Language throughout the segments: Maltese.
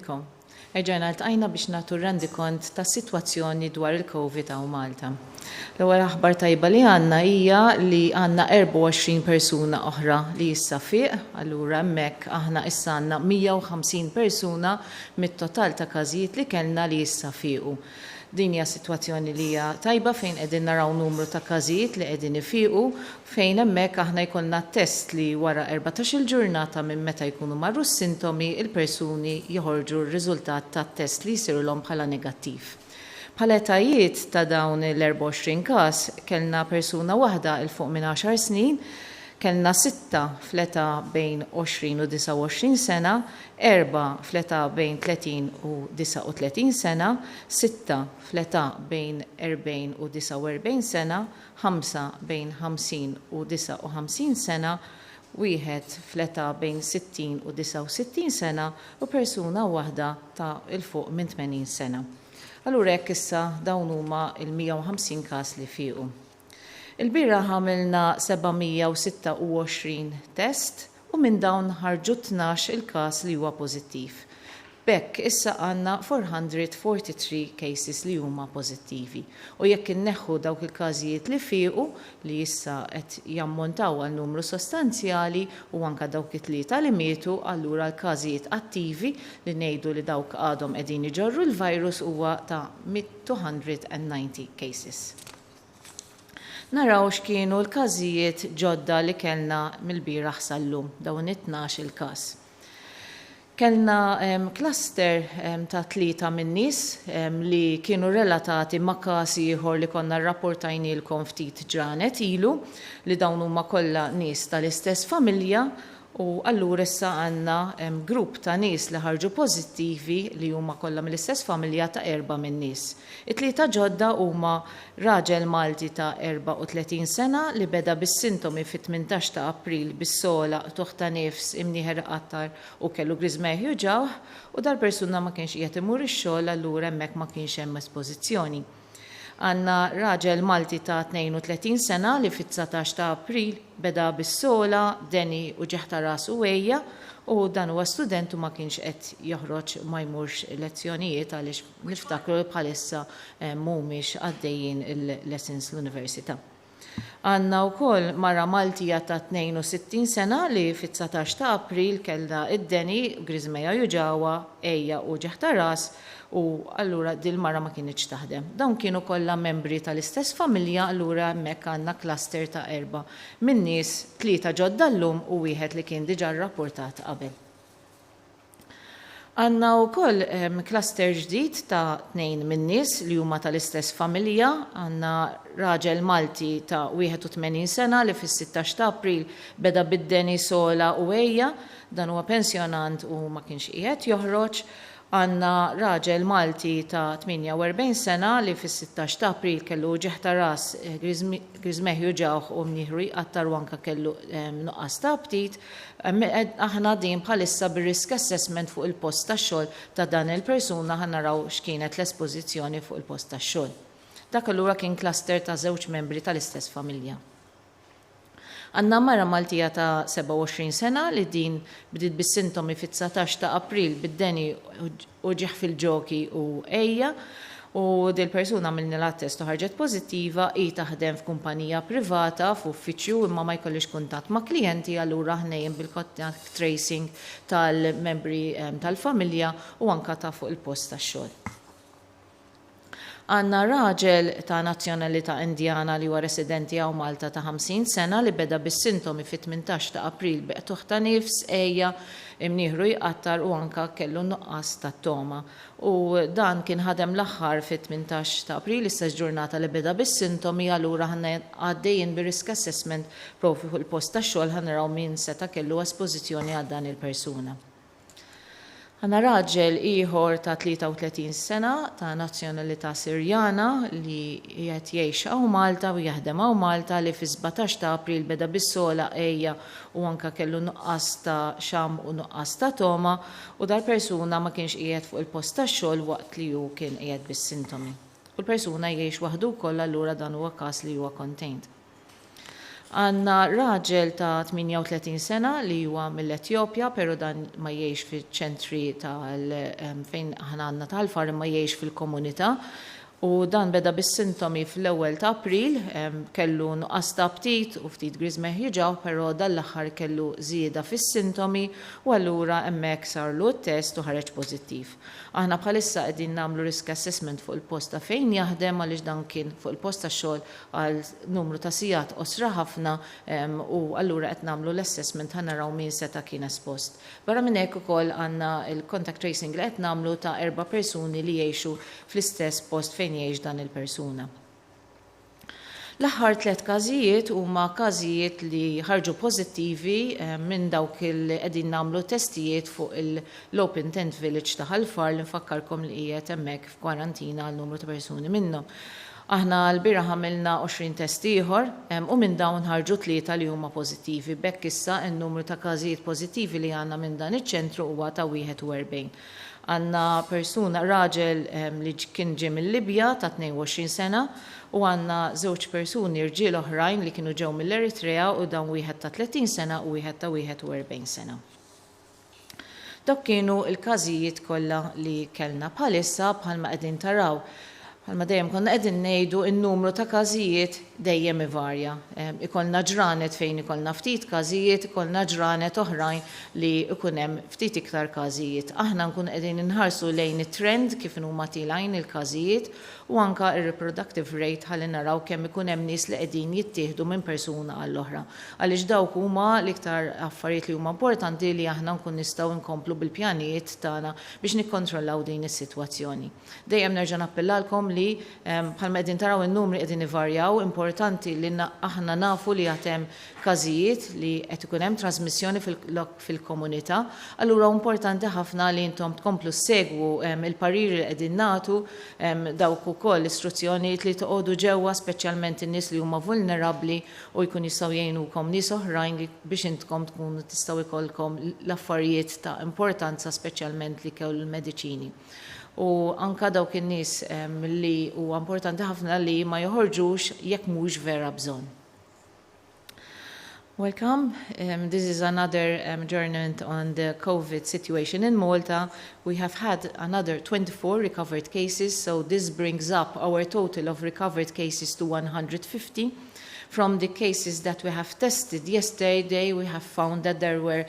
Ilkom. Erġajna ltqajna biex nagħtu rendikont tas-sitwazzjoni dwar il-Covid hawn Malta. L-ewwel aħbar tajba li għandna hija li għandna 24 persuna oħra li issa fieq, allura hemmhekk aħna issa għandna 150 persuna mit-total ta' każijiet li kellna li issa fiequ. Din hija sitwazzjoni li hija tajba fejn qegħdin naraw numru ta' każijiet li qegħdin ifiequ fejn hemmhekk aħna jkollna test li wara 14-il ġurnata minn meta jkunu marru s-sintomi il-persuni joħorġu r-riżultat tat-test li jsirilhom bħala negattiv. Bħala etajiet ta' dawn l-24 każ kellna persuna waħda 'l fuq minn għaxar snin, kellna sitta fl-età bejn 20 u 29 sena, erbgħa fl-età bejn 30 u 39 sena, sitta fl-età bejn 40 u 49 sena, ħamsa bejn 50 u 59 sena, wieħed fl-età bejn 60 u 69 sena u persuna waħda ta' 'l fuq minn 80 sena. Allura hekk issa dawn huma l-150 każ li fiequ. Ilbieraħ għamilna 726 test u minn dawn ħarġu 12 il-każ li huwa pożittiv. B'hekk issa għandna 443 cases li huma pożittivi. U jekk inneħħu dawk il-każijiet li fiequ, li issa qed jammontaw għal numru sostanzjali, u anke dawk it-tlieta li mietu, allura l-każijiet attivi, li ngħidu li dawk għadhom qegħdin iġorru l-virus huwa ta' 290 cases. Naraw x'kienu l-każijiet ġodda li kellna mill-bieraħ sal-lum, dawn it-tnax il-każ. Kellna cluster ta' tlieta min-nies li kienu relatati ma' każ ieħor li konna rrapportajnielkom ftit ġranet ilu, li dawn huma kollha nies tal-istess familja U allura issa għandna grupp ta' nies li ħarġu pożittivi li huma kollha mill-istess familja ta' erbgħa min-nies. It-tlieta ġodda huma raġel Malti ta' 34 sena li beda bis-sintomi fit-18 ta' April bis-sogħla, qtugħ ta' nifs, imnieħer iqattar u kellu griżmejh juġgħuh u dal-persuna ma kienx qiegħed imur ix-xogħol allura hemmhekk ma kienx hemm espożizzjoni. Għandna raġel Malti ta' 32 sena li fit-19 ta' April beda bis-sogħla, deni, uġigħ ta' ras u għejja u dan huwa student u ma kienx qed joħroġ ma jmurx lezzjonijiet għaliex niftakru li bħalissa mhumiex għaddejjin il-lessons l-università. Għandna wkoll mara Maltija ta' 62 sena li fit-19 ta' April kellha id-deni, griżmejha juġgħuha, għejja u uġigħ ta' ras u allura dil-mara ma kinitx taħdem. Dawn kienu kollha membri tal-istess familja allura hemmhekk għandna cluster ta' erbgħa min-nies, tlieta ġodda llum u wieħed li kien diġà rrapportat qabel. Għandna wkoll cluster ġdid ta' tnejn min-nies li huma tal-istess familja. Għandna raġel Malti ta' 81 sena li fis-16 ta' April beda bid-deni, sogħla u għejja. Dan huwa pensjonant u ma kienx qiegħed joħroġ. Għandna raġel Malti ta' 48 sena li fis-16 ta' April kellu uġigħ ta' ras, griżmejh juġgħuh u mnieħru jqattar u anke kellu nuqqas ta' aptit. Aħna għaddejjin bħalissa bir-risk assessment fuq il-post tax-xogħol ta' dan il-persuna ħa naraw x'kienet l-espożizzjoni fuq il-post tax-xogħol. Dak allura kien cluster ta' żewġ membri tal-istess familja. Għandna mara Maltija ta' 27 sena li din bdiet bis-sintomi fit-19 ta' April bid-deni uġigħ fil-ġoki u għejja u dil-persuna għamilnilha test u ħarġet pożittiva, hi taħdem f'kumpanija privata f'uffiċċju imma ma jkollhiex kuntatt ma' klijenti allura aħna jien bil-contact tracing tal-membri tal-familja u anka ta' fuq il-post tax-xogħol. Għandna raġel ta' nazzjonalità Indjana li huwa residenti hawn Malta ta' 50 sena li beda bis-sintomi fit-18 ta' April bi qtugħ ta' nifs, għejja, imnieħru jqattar u anka kellu nuqqas ta' togħma. U dan kien ħadem l-aħħar fit-18 ta' April, l-istess ġurnata li beda bis-sintomi, allura aħna għaddejjin bir-risk assessment propju fuq il-post tax-xogħol ħa naraw min seta' kellu espożizzjoni għal dan il-persuna. Għandna raġel ieħor ta' 33 sena ta' nazzjonalità Sirjana li qiegħed jgħix hawn Malta u jaħdem hawn Malta li fis-17 ta' April beda bis-sogħla għejja u anke kellu nuqqas ta' xamm u nuqqas ta' togħma u dal-persuna ma kienx qiegħed fuq il-post tax-xogħol waqt li hu kien qiegħed bis-sintomi. U l-persuna jgħix waħdu wkoll allura dan huwa każ li huwa contained. Għandna raġel ta' 38 sena li huwa mill-Etjopja, pero dan ma jgħix fiċ-ċentri tal fejn aħna għandna ta' Ħal Far imma jgħix fil-komunità. U dan beda bis-sintomi fl-ewwel ta' April, kellu nuqqas ta' aptit u ftit griżmejh juġgħuh, però dan l-aħħar kellu żieda fis-sintomi u allura hemmhekk sarlu t-test u ħareġ pożittiv. Aħna bħalissa qegħdin nagħmlu risk assessment fuq il-post ta' fejn jaħdem għaliex dan kien fuq il-post tax-xogħol għal numru ta' sigħat qosra ħafna u allura qed nagħmlu l-assessment ħa naraw min seta' kien espost. Barra minn hekk ukoll għandna l-contact tracing li qed nagħmlu ta' erba' persuni li jgħixu fl-istess post fejn jgħix dan il-persuna. L-aħħar tlett każijiet huma każijiet li ħarġu pożittivi minn dawk li qegħdin nagħmlu testijiet fuq l-Open Tent Village ta' Ħal Far li nfakkarkom li qiegħed hemmhekk f'kwarantina għal numru ta' persuni minnhom. Aħna lbieraħ għamilna 20 test ieħor u minn dawn ħarġu tlieta li huma pożittivi. B'hekk issa n-numru ta' każijiet pożittivi li għandna minn dan iċ-ċentru huwa ta' 41. Għandna persuna, raġel li kien ġie mil-Libja ta' 22 sena u għandna żewġ persuni rġiel oħrajn li kienu ġew mill-Eritrea u dawn wieħed ta' 30 sena u wieħed ta' 41 sena. Dawk kienu l-każijiet kollha li kellna bħalissa bħalma qegħdin taraw. Bħalma dejjem konna qegħdin ngħidu n-numru ta' każijiet dejjem ivarja. Ikollna ġranet fejn ikollna ftit każijiet, ikollna ġranet oħrajn li jkun hemm ftit iktar każijiet. Aħna nkunu qegħdin inħarsu lejn it-trend kif inhuma tielgħin il-każijiet u anke r-reproductive rate ħalli naraw kemm ikun hemm nies li qegħdin jittieħdu minn persuna għall-oħra. Għaliex dawk huma l-iktar affarijiet li huma importanti li aħna nkun nistgħu nkomplu bil-pjanijiet tagħna biex nikkontrollaw din is-sitwazzjoni. Dejjem nerġa' nappellalkom li bħalma qegħdin taraw in-numri qegħdin ivarjaw, importanti li aħna nafu li għad hemm każijiet li qed ikun hemm trasmissjoni fil-komunità, allura importanti ħafna li intom tkomplu ssegwu il-pariri li qegħdin nagħtu, dawk ukoll l-istruzzjonijiet li toqogħdu ġewwa speċjalment in-nies li huma vulnerabbli u jkun jistgħu jgħinukom nies oħrajn li biex intkom tkunu tistgħu jkollkom l-affarijiet ta' importanza speċjalment l-ikel u l-mediċini. U anka dawk in-nies li huwa importanti ħafna li ma joħorġux jekk mhux vera bżonn. Welcome. This is another adjournment on the COVID situation in Malta. We have had another 24 recovered cases, so this brings up our total of recovered cases to 150. From the cases that we have tested yesterday, we have found that there were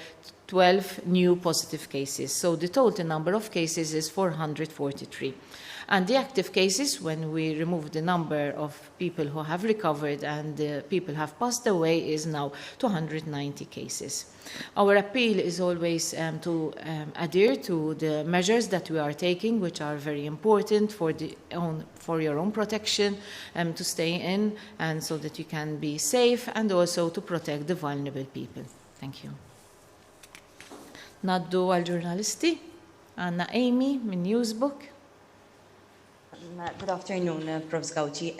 12 new positive cases. So the total number of cases is 443. And the active cases, when we remove the number of people who have recovered and the people have passed away, is now 290 cases. Our appeal is always to adhere to the measures that we are taking, which are very important for your own protection, to stay in and so that you can be safe and also to protect the vulnerable people. Thank you. Ngħaddu għal-ġurnalisti, għandna Amy minn Newsbook. Good afternoon, Prof. Gauci.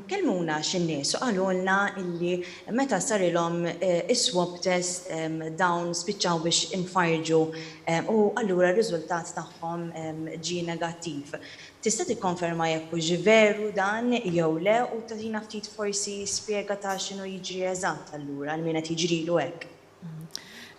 Kelmuna xi nies u qalulna illi meta sarilhom is-swab test dawn spiċċaw biex infarġu u allura r-riżultat tagħhom ġie negattiv. Tista' tikkonferma jekk hux veru dan jew le u tagħtina ftit forsi spjega ta' x'inhu jiġri eżatt allura għal min qed jiġrilu hekk?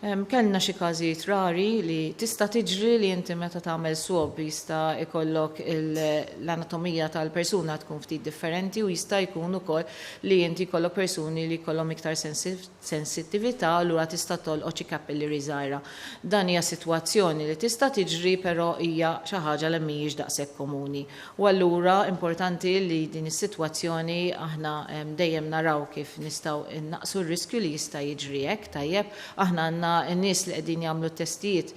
Kellna xi każijiet rari li tista' tiġri li inti meta tagħmel swab jista' jkollok l-anatomija tal-persuna tkun ftit differenti u jista' jkun ukoll li inti jkollok persuni li jkollhom iktar sensittività, allura tista' tolqot xi capillary żgħira. Dan hija sitwazzjoni li tista' tiġri, però hija xi ħaġa li mhijiex daqshekk komuni. U allura importanti li din is-sitwazzjoni aħna dejjem naraw kif nistgħu innaqsu r-riskju li jista' jiġri hekk, tajjeb. Aħna għandna n-nies li qegħdin jagħmlu t-testijiet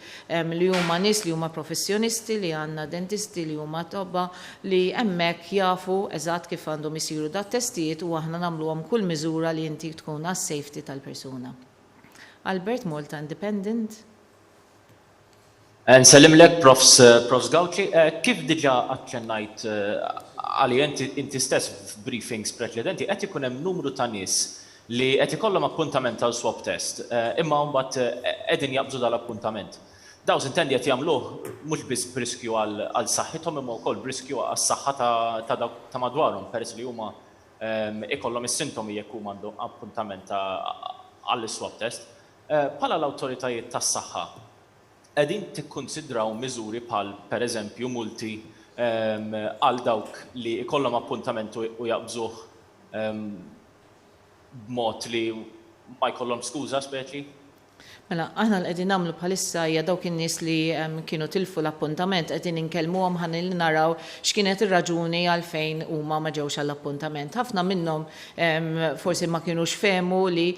li huma nies li huma professjonisti, li għandna dentisti li huma tobba li hemmhekk jafu eżatt kif għandhom isiru dat-testijiet u aħna nagħmluhom kull miżura li inti tkun għas-safety tal-persuna. Albert, Malta Independent. Nsellimlek Profs Profs Gauci. Kif diġà aċċennajt għalih inti stess f'briefings preċedenti, qed ikun hemm numru ta' nies li qed ikollhom appuntament għal swab test imma mbagħad qegħdin jaqbżu dal-appuntament. Dawn sintendi qed jagħmluh mhux biss b'riskju għal saħħithom imma wkoll b'riskju għas-saħħa ta' dawk ta' madwarhom peress li huma. ikollhom is-sintomi jekk huma għandhom appuntament għall-iswab test. Bħala l-awtoritajiet tas-saħħa, qegħdin tikkunsidraw miżuri bħal pereżempju multi għal dawk li jkollhom appuntament u jaqbżuh b'mod li ma jkollhomx skuża speċi? Mela, aħna li qegħdin nagħmlu bħalissa hija dawk in-nies li kienu tilfu l-appuntament qegħdin inkellmuhom ħalli naraw x'kienet ir-raġuni għalfejn huma ma ġewx għall-appuntament. Ħafna minnhom forsi ma kinux fehmu li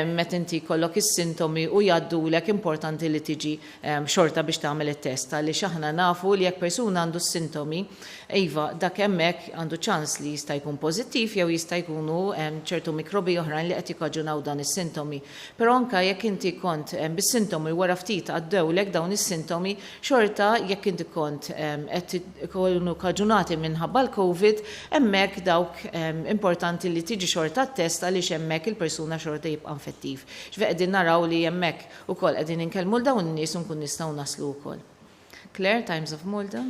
meta inti jkollok is-sintomi u jgħaddulek importanti li tiġi xorta biex tagħmel it-test għaliex aħna nafu li jekk persuna għandu s-sintomi, iva, dak hemmhekk għandu ċans li jista' jkun pożittiv jew jista' jkunu ċertu mikrobi oħrajn li qed jikkaġunaw dan is-sintomi. Però anke jekk inti kont bis-sintomi u wara ftit għaddewlek dawn is-sintomi, xorta jekk inti kont qed ikunu kaġunati minħabba l-Covid, hemmhekk dawk importanti li tiġi xorta t-test għaliex hemmhekk il-persuna xorta jibqa' infettiv. Ġifieri qegħdin naraw li hemmhekk ukoll qegħdin inkellmu 'l dawn in-nies u nkun nistgħu naslu wkoll. Claire, Times of Malta.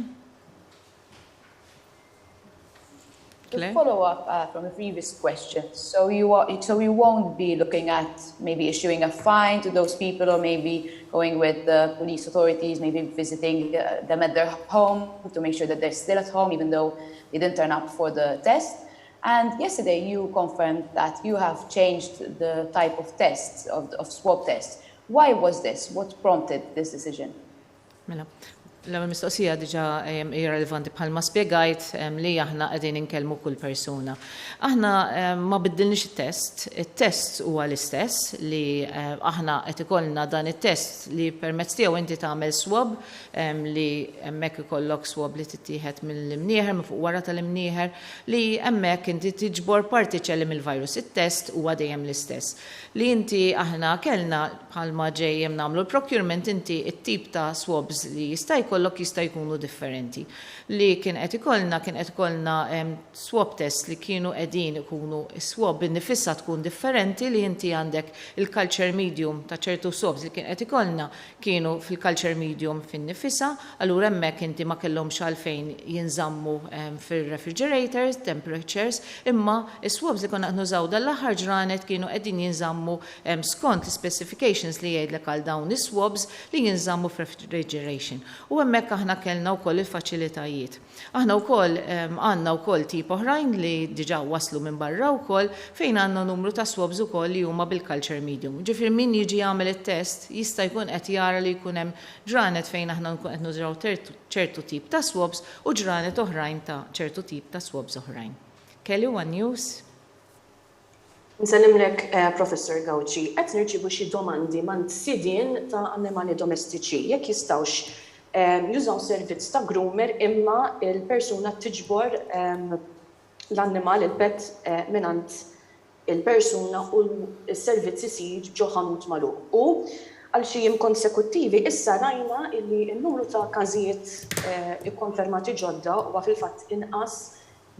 To follow up from the previous question, so you are, so you won't be looking at maybe issuing a fine to those people or maybe going with the police authorities, maybe visiting them at their home to make sure that they're still at home even though they didn't turn up for the test. And yesterday you confirmed that you have changed the type of tests, of swab tests. Why was this? What prompted this decision? Mela, l-ewwel mistoqsija diġà hija relevanti bħalma spjegajt li aħna qegħdin inkellmu kull persuna. Aħna ma biddilniex it-test, it-test huwa l-istess li aħna qed ikollna dan it-test li permezz tiegħu inti tagħmel swab li hemmhekk ikollok swab li tittieħed mill-imnieħer, minn fuq wara tal-imnieħer, li hemmhekk inti tiġbor partiċelli mill-virus. It-test huwa dejjem l-istess. Li inti aħna kellna Bħalma ġejjem nagħmlu l-procurement inti t-tip ta' swabs li jista' jkollok jista' jkunu differenti. Li kien qed ikollna kien qed ikollna swab test li kienu qegħdin ikunu s-swab innifisha tkun differenti li inti għandek il-culture medium ta' ċertu swabs li kien qed ikollna kienu fil-culture medium fin-nifisha, allura hemmhekk inti ma kellhomx għalfejn jinżammu fir-refrigerators, temperatures, imma s-swabs li konna qed nużaw dan l-aħħar ġranet kienu qegħdin jinżammu skont l-ispecifications li jgħidlek għal dawn is-swabs li jinżammu f'refrigeration. U hemmhekk aħna kellna wkoll il-faċilitajiet. Aħna wkoll għandna wkoll tip oħrajn li diġà waslu minn barra wkoll fejn għandna numru ta' swabs ukoll li huma bil-culture medium. Ġifieri min jiġi jagħmel it-test jista' jkun qed jara li jkun hemm ġranet fejn aħna nkun qed nużaw ċertu tip ta' swabs u ġranet oħrajn ta' ċertu tip ta' swabs oħrajn. Kelly, one News. Nsellimlek Professor Gauci. Qed nirċievu xi domandi m'għand sidien ta' annimali domestiċi jekk jistgħux jużaw servizz ta' groomer imma l-persuna tiġbor l-annimal, il-pet, mingħand il-persuna u s-servizz isir ġo ħanut magħluq. U għal xi jiem konsekuttivi issa rajna illi n-numru ta' każijiet ikkonfermati ġodda huwa fil-fatt inqas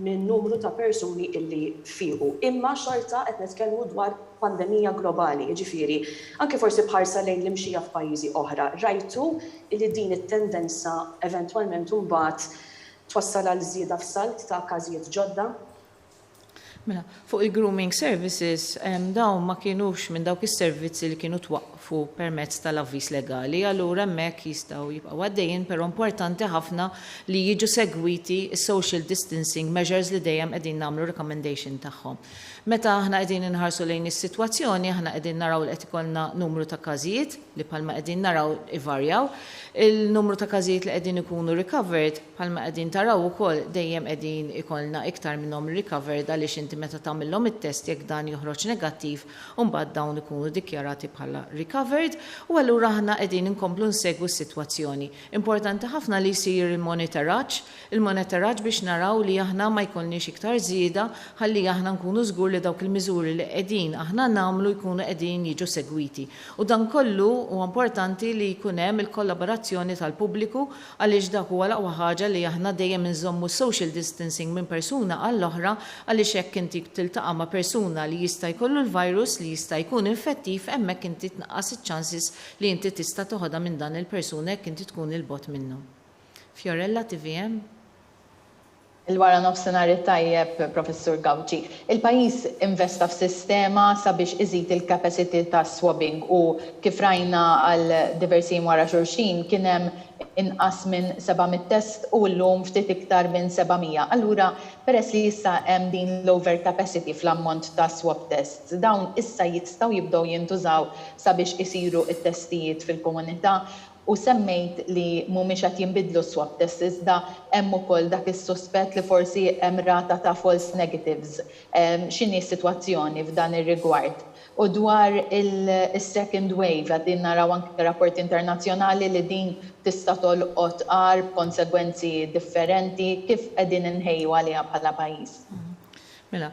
minn numru ta' persuni illi fiequ. Imma xorta qed nitkellmu dwar pandemija globali, jiġifieri anke forsi b'ħarsa lejn l-imxija f'pajjiżi oħra, rajtu illi din it-tendenza eventwalment imbagħad twassal għal żieda f'salt ta' każijiet ġodda? Mela, fuq il-grooming services, dawn ma kinux minn dawk is-servizzi li kienu twaqqfu permezz tal-avviż legali, allura hemmhekk jistgħu jibqgħu għaddejjin, però importanti ħafna li jiġu segwiti s-social distancing measures li dejjem qegħdin nagħmlu recommendation tagħhom. Meta aħna qegħdin inħarsu lejn is-sitwazzjoni, aħna qegħdin naraw li qed ikollna numru ta' każijiet li bħalma qegħdin naraw ivarjaw. Il-numru ta' każijiet li qegħdin ikunu recovered Bħalma qegħdin taraw ukoll dejjem qegħdin ikollna iktar minnhom recovered għaliex inti meta tagħmilhom it-test jekk dan joħroġ negattiv imbagħad dawn ikunu dikjarati bħala recovered u allura aħna qegħdin inkomplu nsegwu s-sitwazzjoni. Importanti ħafna li jsir il-monitoraġġ, il-monitoraġġ biex naraw li aħna ma jkollniex iktar żieda ħalli aħna nkunu żgur li dawk il-miżuri li qegħdin aħna nagħmlu jkunu qegħdin jiġu segwiti. U dan kollu huwa importanti li jkun hemm il-kollaborazzjoni tal-pubbliku għaliex dak huwa l-aqwa ħaġa li aħna dejjem inżommu s-social distancing minn persuna għall-oħra għaliex hekk inti tiltaqa' ma' persuna li jista' jkollu l-virus li jista' jkun infettiv hemmhekk inti tnaqqas iċ-chances li inti tista' toħodha minn dan il-persuna jekk inti tkun 'il bogħod minnu. Fiorella, tvm. Il-wara nofsinhar it-tajjeb, Professur Gauci. Il-pajjiż investa f'sistema sabiex iżid il-capacity ta' swabbing u kif rajna għal diversi jiem wara xulxin kien hemm inqas minn 700 test u llum ftit iktar minn 700. Allura peress li issa hemm din l-over capacity fl-ammont ta' swab tests, dawn issa jistgħu jibdew jintużaw sabiex isiru t-testijiet fil-komunità? U semmejt li mhumiex qed jinbidlu s-swab tests iżda hemm ukoll dak is-suspett li forsi hemm rata ta' false negatives. X'inhi s-sitwazzjoni f'dan ir-rigward? U dwar is-second wave, qegħdin naraw anke rapporti internazzjonali li din tista' tolqot agħar b'konsegwenzi differenti, kif qegħdin inħejju għaliha bħala pajjiż? Mela,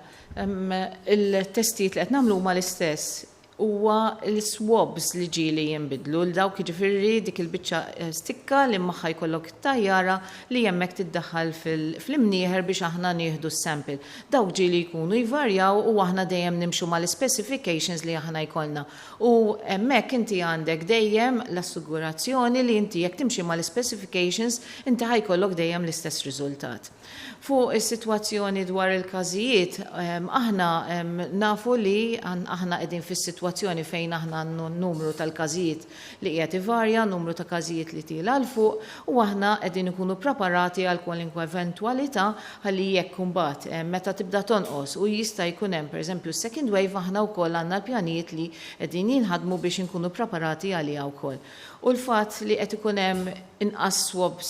il-testijiet li qed nagħmlu huma l-istess. Huwa l-swabs li ġieli jinbidlu, l dawk jiġifieri dik il-biċċa stikka li magħha jkollok it-tajjara li hemmhekk tiddaħħal fl-imnieħer biex aħna nieħdu s-sample. Dawk ġieli jkunu jvarjaw u aħna dejjem nimxu mal-ispecifications li aħna jkollna. U hemmhekk inti għandek dejjem l-assigurazzjoni li inti jekk timxi mal-ispecifications inti ħa jkollok dejjem l-istess riżultat. Fuq is-sitwazzjoni dwar il-każijiet, aħna nafu li aħna qegħdin fis-sitwazzjoni fejn aħna n-numru tal-każijiet li qiegħed ivarja, numru ta' każijiet li tiela' 'l fuq u aħna qegħdin inkunu preparati għal kwalinkwe eventwalità ħalli jekk imbagħad meta tibda tonqos u jista' jkun hemm pereżempju s-second wave aħna wkoll għandna l-pjanijiet li qegħdin jinħadmu biex inkunu preparati għaliha wkoll. U l-fatt li qed ikun hemm inqas swabs,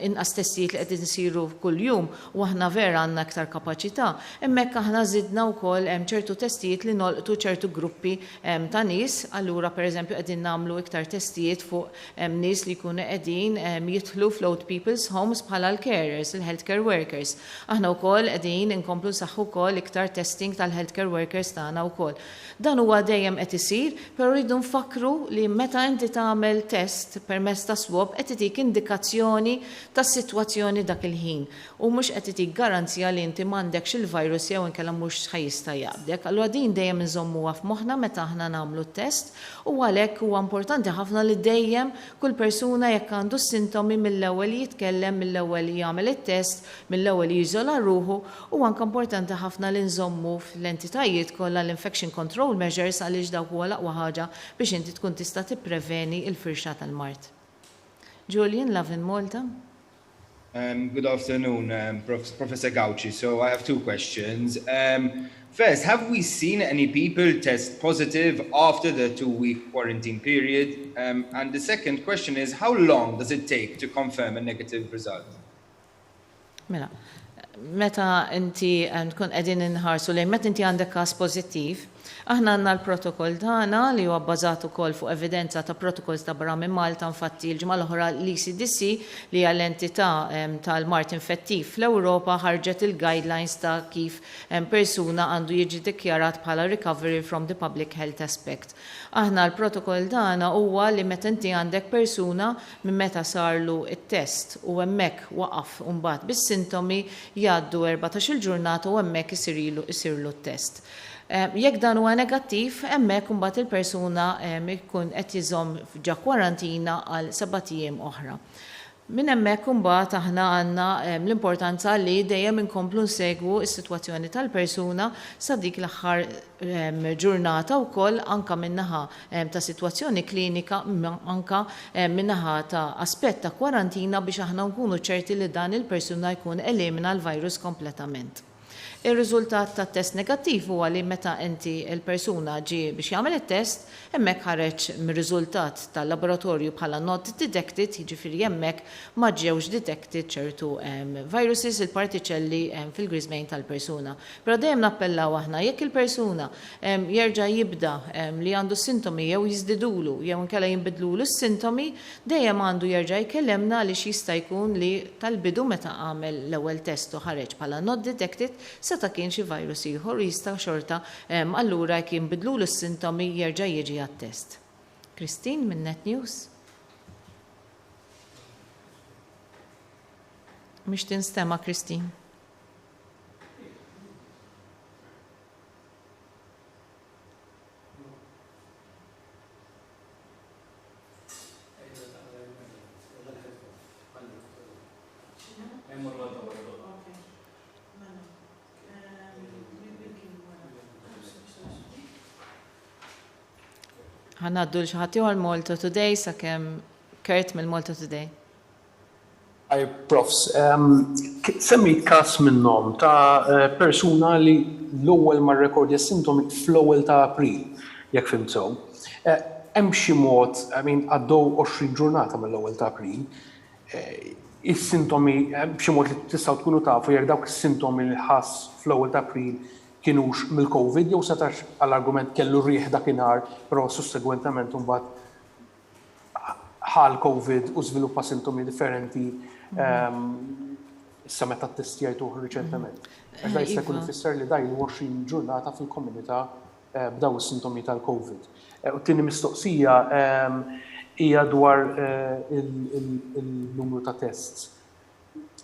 inqas testijiet li qed isiru kuljum u aħna vera għandna iktar kapaċità, hemmhekk aħna żidna wkoll ċertu testijiet li nolqtu ċertu gruppi ta' nies, allura pereżempju qegħdin nagħmlu iktar testijiet fuq nies li jkunu qegħdin jidħlu fl-old people's homes bħala l-carers, il-healthcare workers. Aħna wkoll qegħdin inkomplu nsaħħu wkoll iktar testing tal-healthcare workers tagħna wkoll. Dan huwa dejjem qed isir, però rridu nfakkru li meta inti tagħmel test permezz ta' swab qed itik indikazzjoni tas-sitwazzjoni dak il-ħin u mhux qed itik garanzija li inti m'għandekx il-virus jew inkella mhux ħa jista' jaqbdek. Allura din dejjem inżommuha f'moħħna meta aħna nagħmlu t-test u għalhekk huwa importanti ħafna li dejjem kull persuna jekk għandu s-sintomi mill-ewwel jitkellem, mill-ewwel jagħmel it-test, mill-ewwel jiżola ruħu Huwa anke importanti ħafna li nżommu fl-entitajiet kollha l-infection control measures għaliex dawk huwa l-aqwa ħaġa biex inti tkun tista' tippreveni l-firxa tal-mard. Julian, Lovin Malta. Good afternoon, Professor Gauci. So I have two questions. First, have we seen any people test positive after the two-week quarantine period? And the second question is, how long does it take to confirm a negative result? Mela, meta inti tkun qegħdin inħarsu lejn meta inti għandek każ pożittiv, aħna għandna l-protokoll tagħna li huwa bbażat ukoll fuq evidenza ta' protokolls ta' barra minn Malta, infatti l-ġimgħa l-oħra l-ECDC li hija l-entità tal-mard infettiv fl-Ewropa ħarġet il-guidelines ta' kif persuna għandu jiġi dikjarat bħala recovery from the public health aspect. Aħna l-protokoll tagħna huwa li meta inti għandek persuna minn meta sarlu t-test u hemmhekk waqaf mbagħad bis-sintomi jgħaddu 14-il ġurnata u hemmhekk isirilu isirlu t-test. Jekk dan huwa negattiv, hemmhekk imbagħad il-persuna jkun qed jżomm ġa kwarantina għal sebat ijiem oħra. Minn hemmhekk imbagħad aħna għandna l-importanza li dejjem inkomplu nsegwu s-sitwazzjoni tal-persuna sa dik l-aħħar ġurnata wkoll anke min-naħa ta' sitwazzjoni klinika imma anke min-naħa ta' aspett ta' kwarantina biex aħna nkunu ċerti li dan il-persuna jkun elimina l-virus kompletament. Ir-riżultat tat-test negattiv huwa li meta inti l-persuna ġie biex jagħmel it-test, hemmhekk ħareġ mir-riżultat tal-laboratorju bħala not detected, jiġifieri hemmhekk ma ġewx detected ċertu viruses, il-partiċelli fil-griżmejn tal-persuna. Però dejjem nappellaw aħna jekk il-persuna jerġa' jibda li għandu s-sintomi jew jiżdidulu jew inkella jinbidlulu s-sintomi, Dejjem għandu jerġa' jkellemna għaliex jista' jkun li tal-bidu meta għamel l-ewwel test u ħareġ bħala not detected seta' kien xi virus ieħor u jista' xorta allura jekk jinbidlulu s-sintomi jerġa' jiġi għat-test. Christine minn Net News. Mhix tinstema' Christine. Ħa ngħaddu 'l xi ħadd ieħor Malta Today sakemm Kurt mill-Malta Today. Hi Profs. Semmejt każ minnhom ta' persuna li l-ewwel ma rrekordja s-sintomi fl-ewwel ta' April, jekk fhimt sew. Hemm xi mod, I mean għaddew 20 ġurnata mill-ewwel ta' April, is-sintomi, hemm xi mod li tistgħu tkunu tafu jekk dawk is-sintomi li ħass fl-ewwel ta' April kinux mill-Covid jew setax għall-argument kellu r-riħ dakinhar però sussegwentement imbagħad ħa l-Covid u żviluppa sintomi differenti issa meta ttestjajtuh riċentement. Għax da jista' jkun ifisser li da ilu 20 ġurnata fil-komunità b'daw is-sintomi tal-Covid. U t-tieni mistoqsija hija dwar il-numru ta' tests.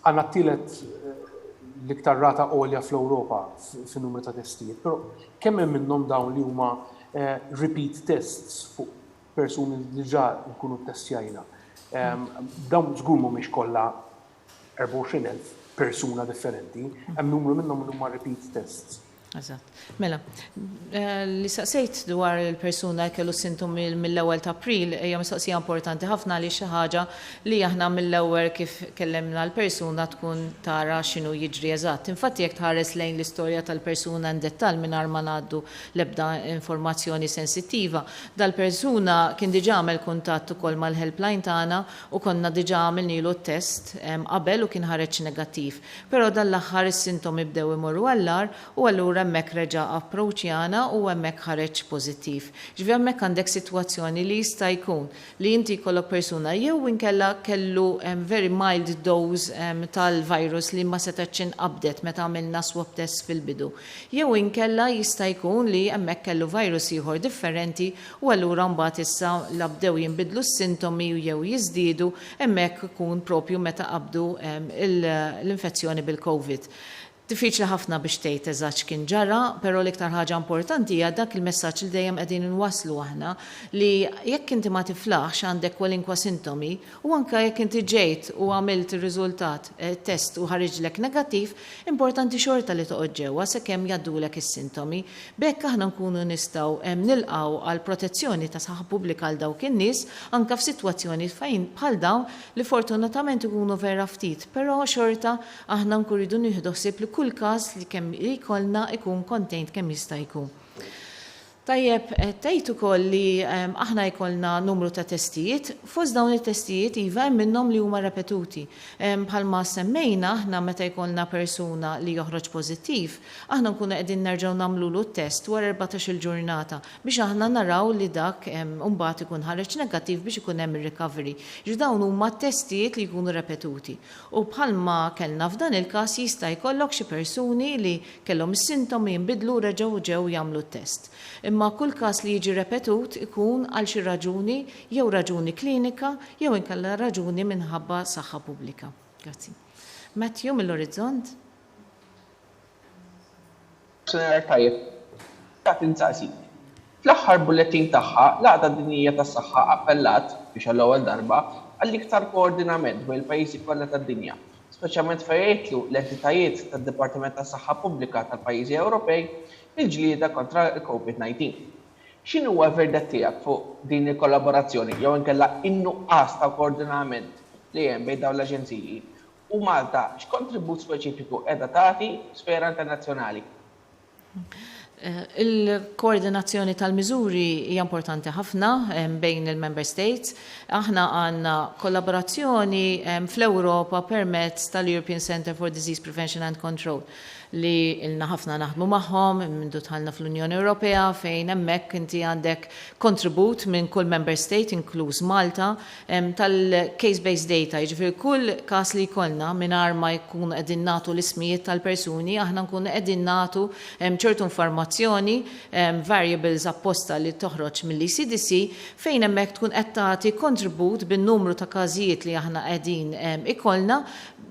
Għandna t-tielet l-iktar rata għolja fl-Ewropa fin-numru ta' testijiet, però kemm hemm minnhom dawn li huma repeat tests fuq persuni li diġà nkunu ttestjajna? Dawn żgur mhumiex kollha 24,000 persuna differenti, hemm numru minnhom li huma repeat tests. Eżatt. Mela, li saqsejt dwar il-persuna li kellu sintomi mill-ewwel ta' April hija mistoqsija importanti ħafna għaliex xi ħaġa li aħna mill-ewwel kif kellimna l-persuna tkun tara x'inhu jiġri eżatt. Infatti jekk tħares lejn l-istorja tal-persuna in dettall mingħajr ma ngħaddu l-ebda informazzjoni sensittiva, dal-persuna kien diġà għamel kuntatt ukoll mal-helpline tagħna u konna diġà għamilnilu t-test qabel u kien ħareġ negattiv. Però dan l-aħħar is-sintomi bdew imorru għall-agħar u allura hemmhekk reġa' approachjana u hemmhekk ħareġ pożittiv. Ġifieri hemmhekk għandek sitwazzjoni li jista' jkun li inti jkollok persuna jew inkella kellu very mild dose tal-virus li ma setgħetx inqabdet meta għamilna swab test fil-bidu. Jew inkella jista' jkun li hemmhekk kellu virus ieħor differenti u allura mbagħad issa la bdew jinbidlu s-sintomi jew jiżdiedu hemmhekk ikun propju meta qabdu l-infezzjoni bil-Covid. Diffiċli ħafna biex tgħid eżatt x'kien ġara, però l-iktar ħaġa importanti hija dak il-messaġġ li dejjem qegħdin inwasslu aħna li jekk inti ma tiflaħx għandek kwalinkwa sintomi u anke jekk inti ġejt u għamilt ir-riżultat, test u ħariġlek negattiv, importanti xorta li toqgħod ġewwa sakemm jgħaddulek is-sintomi. B'hekk aħna nkunu nistgħu nilqgħu għal protezzjoni ta' saħħa pubblika għal dawk in-nies anke f'sitwazzjoni fejn bħal dawn li fortunatament ikunu vera ftit, però xorta aħna nkun rridu nieħdu ħsieb li kull każ li kemm li jkollna ikun contained kemm jista' jkun. Tajjeb tgħid ukoll li aħna jkollna numru ta' testijiet. Fost dawn it-testijiet iva hemm minnhom li huma repetuti. Bħalma semmejna aħna meta jkollna persuna li joħroġ pożittiv, aħna nkunu qegħdin nerġgħu nagħmlulu t-test wara 14-il ġurnata biex aħna naraw li dak imbagħad ikun ħareġ negattiv biex ikun hemm ir-recovery. Jiġifieri dawn huma testijiet li jkunu repetuti. U bħalma kellna f'dan il-każ jista' jkollok xi persuni li Kellhom is-sintomi jinbidlu u reġgħu ġew jagħmlu t-test. Imma kull każ li jiġi repetut ikun għal xi raġuni jew raġuni klinika jew inkella raġuni minħabba saħħa pubblika. Grazzi. Matthew mill-Orizzont. Nofsinhar tajjeb. Xtaqt insaqsik. Fl-aħħar bullettin tagħha, l-Għaqda Dinjija tas-Saħħa appellat, biex għall-ewwel darba, għal iktar koordinament bejn il-pajjiżi kollha tad-dinja, speċjalment fejn jidħlu l-entitajiet tad-Dipartiment tas-Saħħa Pubblika tal-pajjiżi Ewropej, fil-ġlieda kontra l-Covid 19. X'inhuwa l-verdett tiegħek fuq din il-kollaborazzjoni jew inkella n-nuqqas ta' koordinament li hemm bejn dawn l-aġenziji? U Malta x'kontribut speċifiku qiegħda tagħti f'sfera internazzjonali? Il-koordinazzjoni tal-miżuri hija importanti ħafna bejn il-Member States. Aħna għandna kollaborazzjoni fl-Ewropa permezz tal-European Centre for Disease Prevention and Control li ilna ħafna naħdmu magħhom mindu dħalna fl-Unjoni Ewropea fejn hemmhekk inti għandek kontribut minn kull Member State inkluż Malta tal-case based data, jiġifieri kull każ li jkollna mingħajr ma jkunu qegħdin nagħtu l-ismijiet tal-persuni, aħna nkunu qegħdin nagħtu ċertu informazzjoni, variables apposta li toħroġ mill-ECDC fejn hemmhekk tkun qed tagħti kontribut bin-numru ta' każijiet li aħna qegħdin ikollna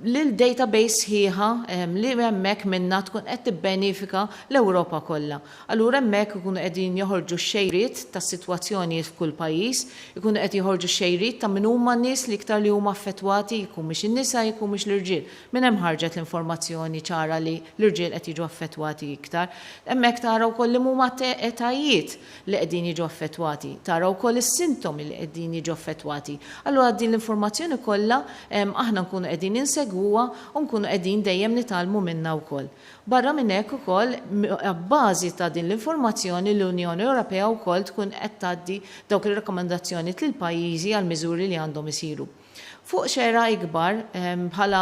lil database sħiħa li hemmhekk minnha. minnha tkun qed tibbenifika l-Ewropa kollha. Allura hemmhekk ikunu qegħdin joħorġu x-xejriet tas-sitwazzjonijiet f'kull pajjiż, ikunu qed joħorġu x-xejriet ta' min huma n-nies l-iktar li huma affettwati, jekk humiex in-nisa, jekk humiex l-irġiel. Minn hemm ħarġet l-informazzjoni ċara li l-irġiel qed jiġu affettwati iktar. Hemmhekk tara wkoll liema huma etajiet li qegħdin jiġu affettwati. Tara wkoll is-sintomi li qegħdin jiġu affettwati. Allura din l-informazzjoni kollha aħna nkunu qegħdin insegwuha u nkunu qegħdin dejjem nitgħallmu minnha wkoll. Barra minn hekk ukoll, abbażi ta' din l-informazzjoni l-Unjoni Ewropea wkoll tkun qed tgħaddi dawk ir-rakkomandazzjonijiet lill-pajjiżi għall-miżuri li għandhom isiru. Fuq xejra ikbar, bħala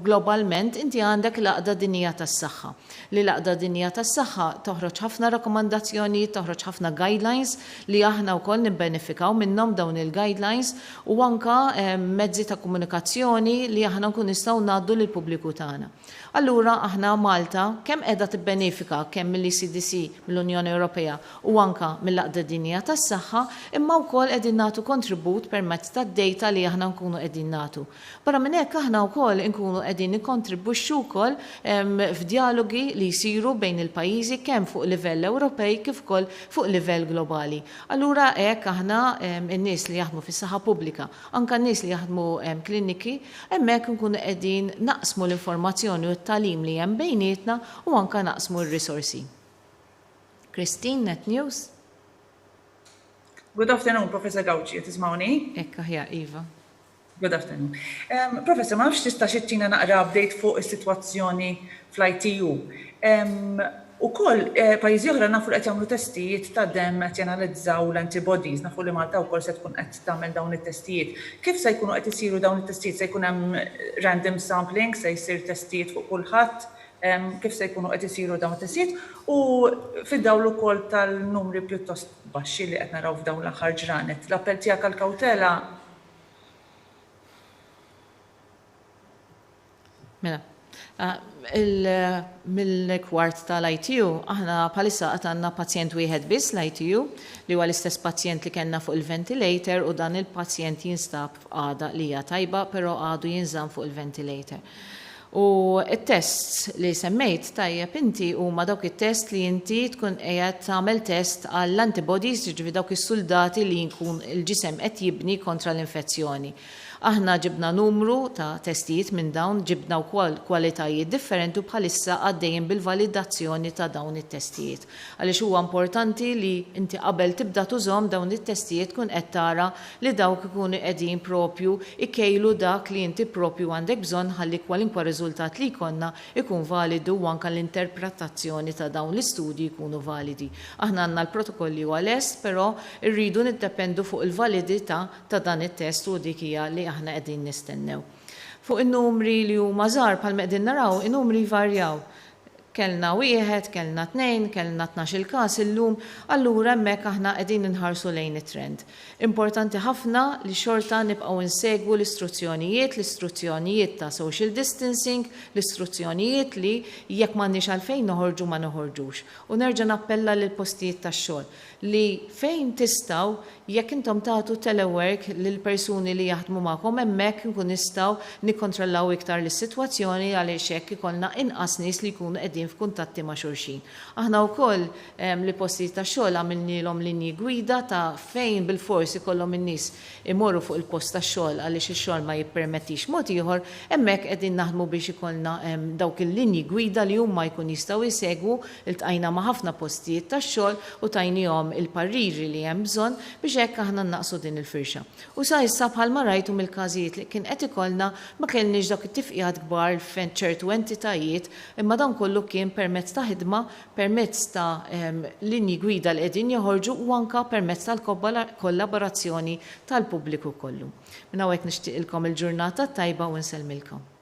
globalment, inti għandek l-Għaqda Dinjija tas-Saħħa. Li l-Għaqda Dinjija tas-Saħħa toħroġ ħafna rakkomandazzjonijiet, toħroġ ħafna guidelines li aħna wkoll nibbenefikaw minnhom dawn il-guidelines u anke mezzi ta' komunikazzjoni li aħna nkunu nistgħu ngħaddu lill-pubbliku tagħna. Allura aħna Malta kemm qiegħda tibbenefika kemm mill-ECDC, mill-Unjoni Ewropea u anke mill-Għaqda Dinjija tas-Saħħa, imma wkoll qegħdin nagħtu kontribut permezz tad-data li aħna nkunu qegħdin nagħtu. Barra minn hekk aħna wkoll inkunu qegħdin nikkontribwixxu wkoll f'djalogi li jsiru bejn il-pajjiżi kemm fuq livell Ewropej kif ukoll fuq livell globali. Allura hekk aħna n-nies li jaħdmu fis-saħħa pubblika, anke n-nies li jaħdmu kliniki, Hemmhekk inkunu qegħdin naqsmu l-informazzjoni u t-tagħlim li hemm bejnietna u anke naqsmu r-risorsi. Christine, Net News. Good afternoon, Professor Gauci, qed tismgħuni? Hekk aħjar, iva. Good afternoon. Um, Professor, ma nafx tista' xi ttina naqra update fuq is-sitwazzjoni fl-ITU. Um, Ukoll, pajjiżi oħra nafu li qed jagħmlu testijiet ta' demm qed janalizzaw l-antibodies, nafu li Malta wkoll se tkun qed tagħmel dawn it-testijiet. Kif se jkunu qed isiru dawn it-testijiet? Se jkun hemm random sampling, se jsir testijiet fuq kulħadd? Kif se jkunu qed isiru dawn it-testijiet? U fid-dawl ukoll tal-numri pjuttost baxxi li qed naraw f'dawn l-aħħar ġranet, l-appell tiegħek għall-kawtela Mela, mill-kwart tal-ITU, aħna bħalissa għad għandna pazjent wieħed biss l-ITU, li huwa l-istess pazjent li kellna fuq il-ventilator u dan il-pazjent jinstab f'qagħda li hija tajba, però għadu jinżamm fuq il-ventilator. U t-tests li semmejt tajjeb inti huma dawk it-test li inti tkun qiegħed tagħmel test għall-antibodies, jiġifieri dawk is-suldati li jkun il-ġisem qed jibni kontra l-infezzjoni. Aħna ġibna numru ta' testijiet minn dawn, ġibna wkoll kwalitajiet differenti u bħalissa għaddejjin bil-validazzjoni ta' dawn it-testijiet. Għaliex huwa importanti li inti qabel tibda tużhom dawn it-testijiet tkun qed tara li dawk ikunu qegħdin propju jkejlu dak li inti propju għandek bżonn ħalli kwalinkwa riżultat li jkollna jkun validu u anke l-interpretazzjoni ta' dawn l-istudji jkunu validi. Aħna għandna l-protokoll li huwa lest però rridu niddependu fuq il-validità ta' dan it-test u dik hija li aħna qegħdin nistennew. Fuq in-numri li huma żgħar bħalma qegħdin naraw, in-numri jvarjaw. Kellna wieħed, kellna tnejn, kellna tnax-il każ illum, allura hemmhekk aħna qegħdin inħarsu lejn it-trend. Importanti ħafna li xorta nibqgħu nsegwu l-istruzzjonijiet, l-istruzzjonijiet ta' social distancing, l-istruzzjonijiet li jekk m'għandniex għalfejn noħorġu ma noħorġux. U nerġa' nappella lill-postijiet tax-xogħol li fejn tistgħu Jekk intom tagħtu telework lill-persuni li jaħdmu magħkom hemmhekk inkun nistgħu nikkontrollaw iktar lis-sitwazzjoni għaliex hekk ikollna inqas nies li jkunu qegħdin f'kuntatti ma' xulxin. Aħna wkoll lill-postijiet tax-xogħol għamilnielhom linji gwida ta' fejn bilfors ikollhom in-nies imorru fuq il-post tax-xogħol għaliex ix-xogħol ma jippermettix mod ieħor, hemmhekk qegħdin naħdmu biex ikollna dawk il-linji gwida li huma jkun jistgħu jsegwu. Iltqajna ma' ħafna postijiet tax-xogħol u tajniehom il-parriri li hemm bżonn biex hekk aħna nnaqqsu din il-firxa. U sa issa bħalma rajtu mill-każijiet li kien qed ikollna ma kellniex dawk it-tifqigħat kbar f'ċertu entitajiet imma dan kollu kien permezz ta' ħidma, permezz ta' linji gwida li qegħdin joħorġu u anke permezz tal-kollaborazzjoni tal-pubbliku kollu. Minn hawnhekk nixtieqilkom il-ġurnata t-tajba u nsellmilkom.